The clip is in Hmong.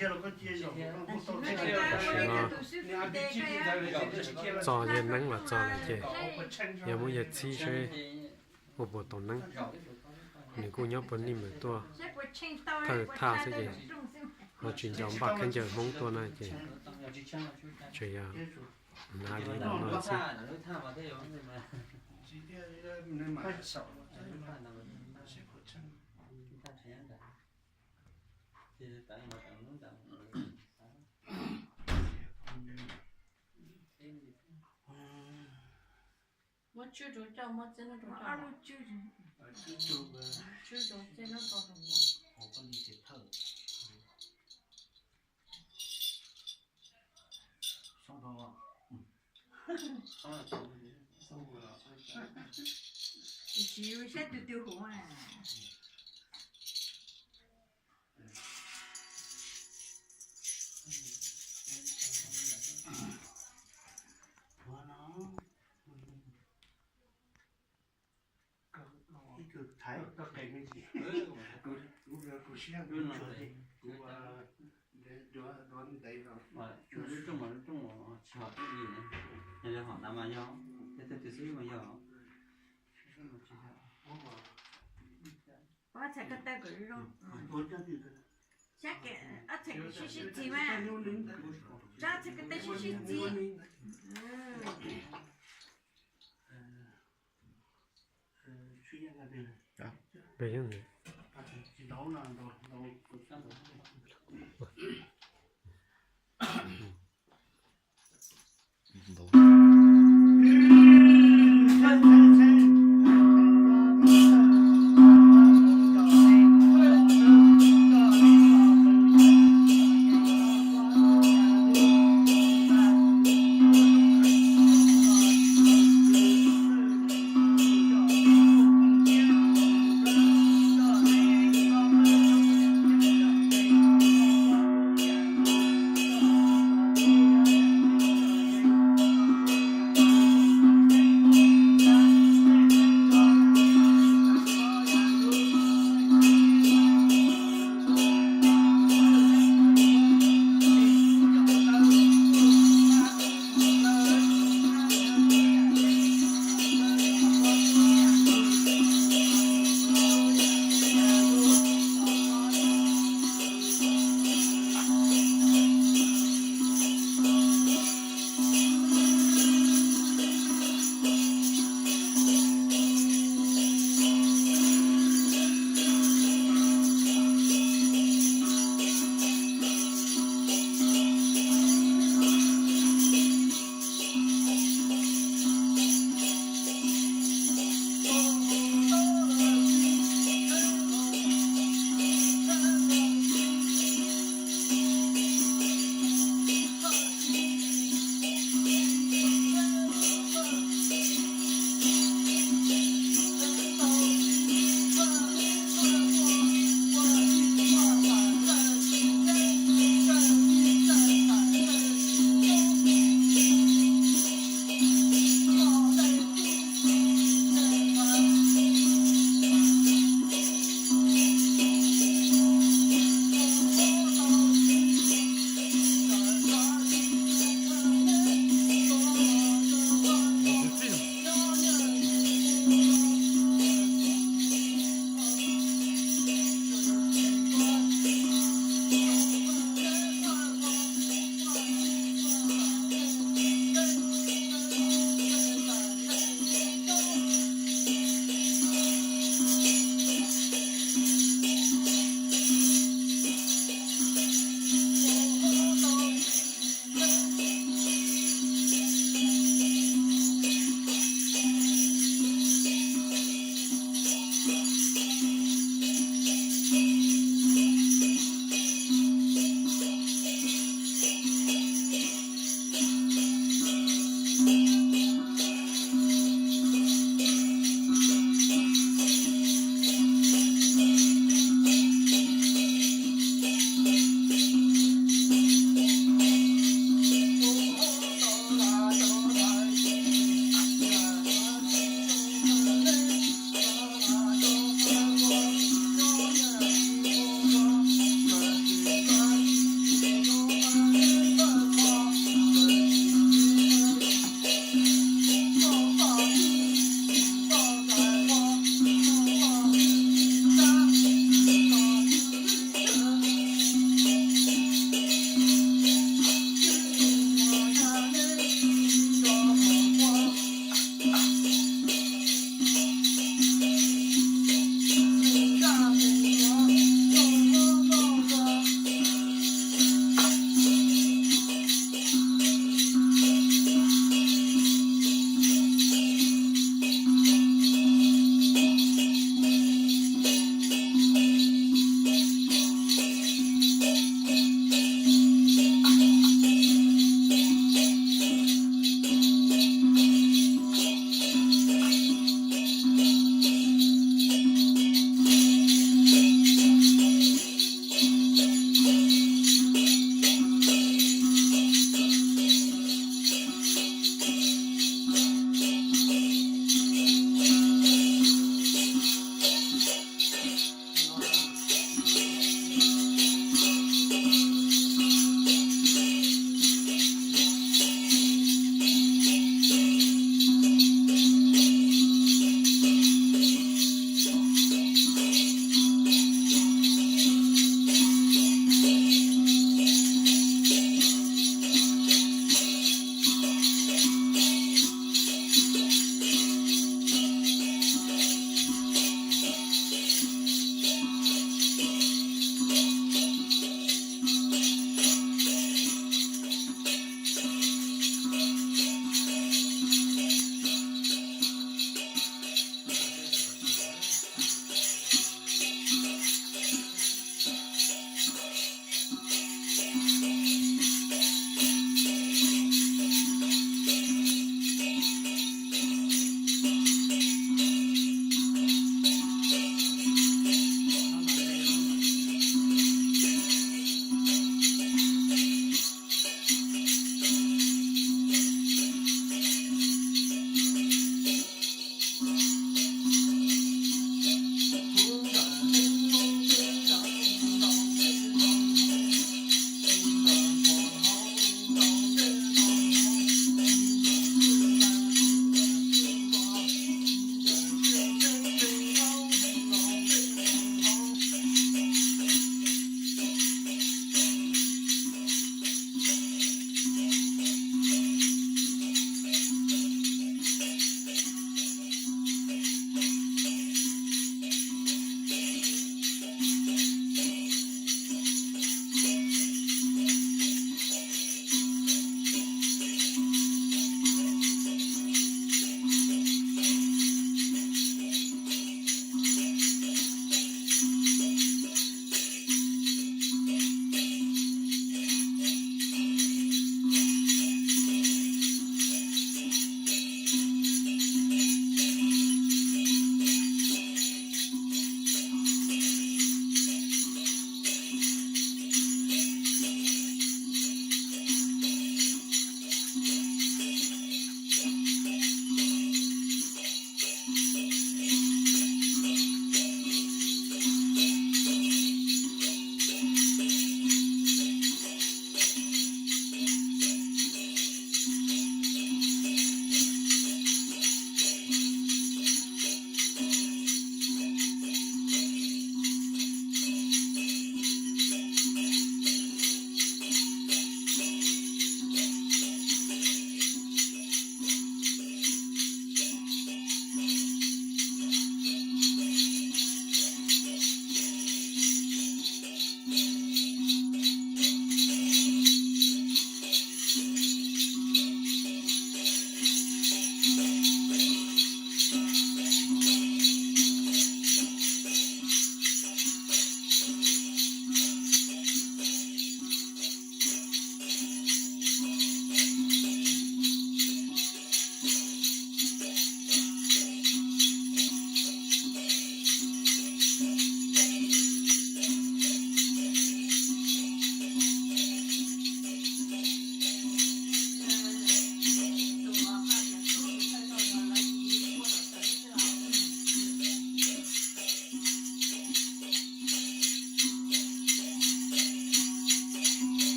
Tam sim no txog yawg neeb los txog lawm ces yog muab yawg txhib seb ua puas tau neeb. Nws kuj nyob puag Nij Mem tuaj thawj thaj xwb ces ho tsis nco npaj khaub ncaws Hmoob tuaj na ces tsuas yog hnav li no xwb. Muab tswb rau coj, muab txiab nub rau coj. Tswb rau txiab nub rau. Tsis saib twg twg hauv. Ib tug thaiv koj qe me ntsis, kuv siab kuv tsuag li, kuv duav ntev los. Lub rooj mas lub rooj tsis hom tub li, yog li hom ntawd mas yog, yog tug twg xwb mas yog. Ob txhais ko taw kom zoo, ob txhais kom sib sib txig mas, ob txhais ko taw sib sib txig.